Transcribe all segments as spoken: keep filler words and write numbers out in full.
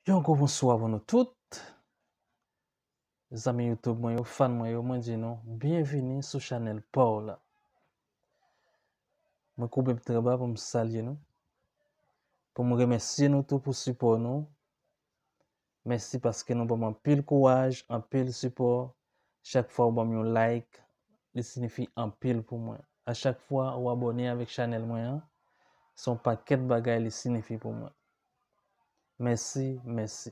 Yon gwo bonswa pou nou tout. Zanmi YouTube mwen yo, fan mwen yo, mwen di nou byenvini sou chanèl pa w la. Mwen koube m trè ba pou m salye nou, pou m remèsye nou tou pou sipò nou. Mèsi paske nou ban m anpil kouraj, anpil sipò. Chak fwa ou ban m yon like, li siyifi anpil pou mwen. A chak fwa ou abòne avèk chanèl mwen an, se yon pakèt bagay li siyifi pou mwen. Mèsi, mèsi.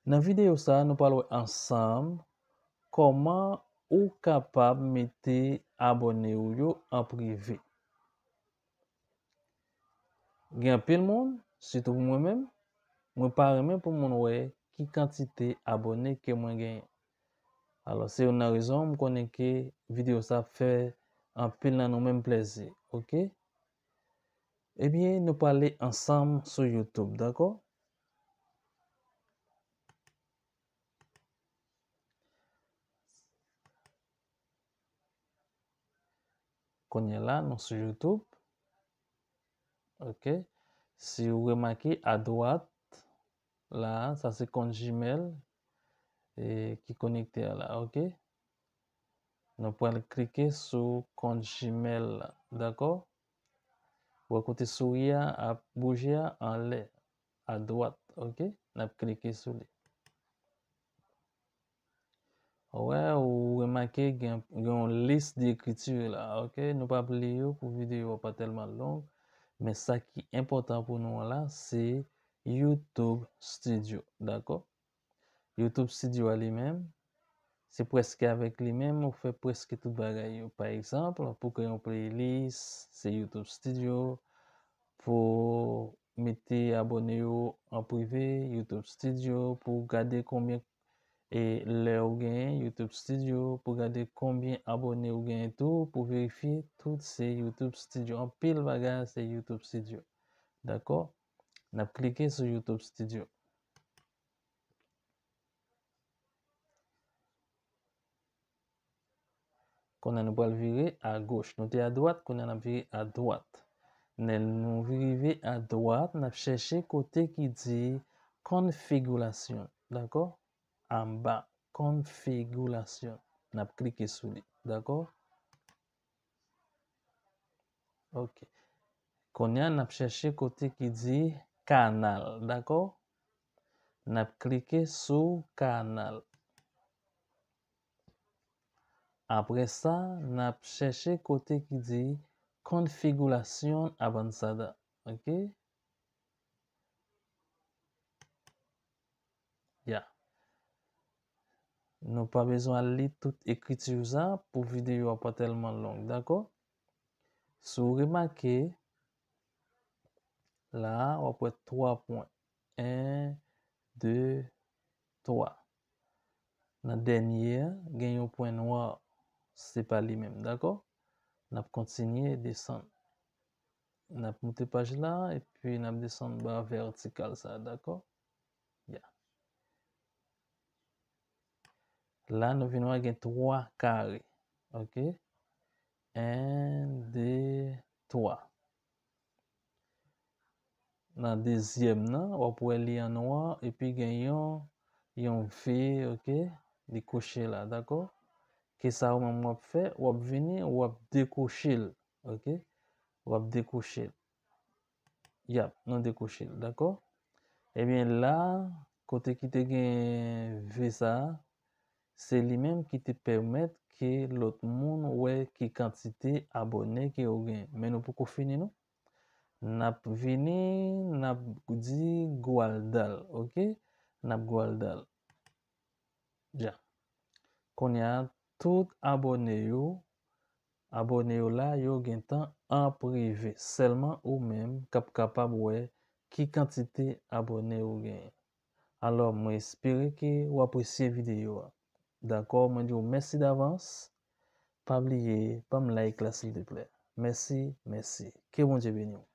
Nan videyo sa a, nou pral wè ansanm kòman ou kapab mete abòne w yo an prive. Gen anpil moun, sitou pou mwen menm, mwen pa renmen pou moun wè ki kantite abòne ke mwen genyen. Alò, se youn nan rezon m konnen ke videyo sa ap fè anpil nan nou menm plèzi, oke? Ebyen, nou pral ale ansanm sou YouTube, dakò? Kounye a la, nou sou YouTube. Oke. Si w remake adwat, la, sa se kont Gmail, e, ki konekte a la, oke? Nou pral klike sou kont Gmail la, dakò? Ou wè kote souri a ap bouje a anlè, adwat, oke? N ap klike sou li. Ou wè, ou remake gen, gen yon lis de ekriti la, oke? Nou p ap li yo pou videyo a pa tèlman long, men sa ki enpòtan pou nou an la, se YouTube Studio, dakò? YouTube Studio a li menm, se prèske avèk li menm ou fè prèske tout bagay yo. Pa egzanp, pou kreye yon playlist, se YouTube Studio. Pou mete abòne yo an prive, YouTube Studio. Pou gade konbyen, e, lè ou genyen, YouTube Studio. Pou gade konbyen abòne ou genyen tou, pou verifye, tout se YouTube Studio. Anpil bagay se YouTube Studio. Dakò? N ap klike sou YouTube Studio. Kounye a nou pral vire agoch. Nou te adwat, kounye a n ap vire adwat. Lè nou rive adwat, n ap chèche kote ki di konfigirasyon. Dakò? Anba, konfigirasyon. N ap klike sou li. Dakò? Oke. Kounye a, n ap chèche kote ki di kanal, dakò? N ap klike sou kanal. Apre sa, n ap chèche kote ki di konfigirasyon avanzada, oke? Ya. Nou pa bezwen al li tout ekriti sa pou videyo a pa tèlman long, dakò? Si w remake, la a, w ap wè twa pwen. En, de, twa. Nan dènye a, gen yon pwen nwa, se pa li menm, dakò? N ap kontinye desann. N ap moute paj la, epi n ap desann ba vètikal sa, dakò? Ya. La, nou vin wè gen twa kare. Oke? En, de, twa. Nan dezyèm nan, w ap wè li an nwa, epi gen yon, yon V, oke? Li kwoche la, dakò? Kisa ou menm w ap fè? W ap vini, w ap dekwoche l, oke? W ap dekwoche l. Yap, nou dekwoche l, dakò? Ebyen, la, kote ki te gen V sa a, se li menm ki te pèmèt ke lòt moun wè ki kantite abòne ke ou gen. Men nou poko fini, non. N ap vini, n ap di gwaldal, oke? N ap gwaldal. Ya. Kounye a, tout abòne yo, abòne yo la, yo gentan an prive. Sèlman ou menm k ap kapab wè ki kantite abòne ou genyen. Alò, mwen espere ke w apresye videyo a. Dakò, mwen di w mèsi davans. Pa bliye, ban m like la, silteplè. Mèsi, mèsi. Ke Bondye beni w.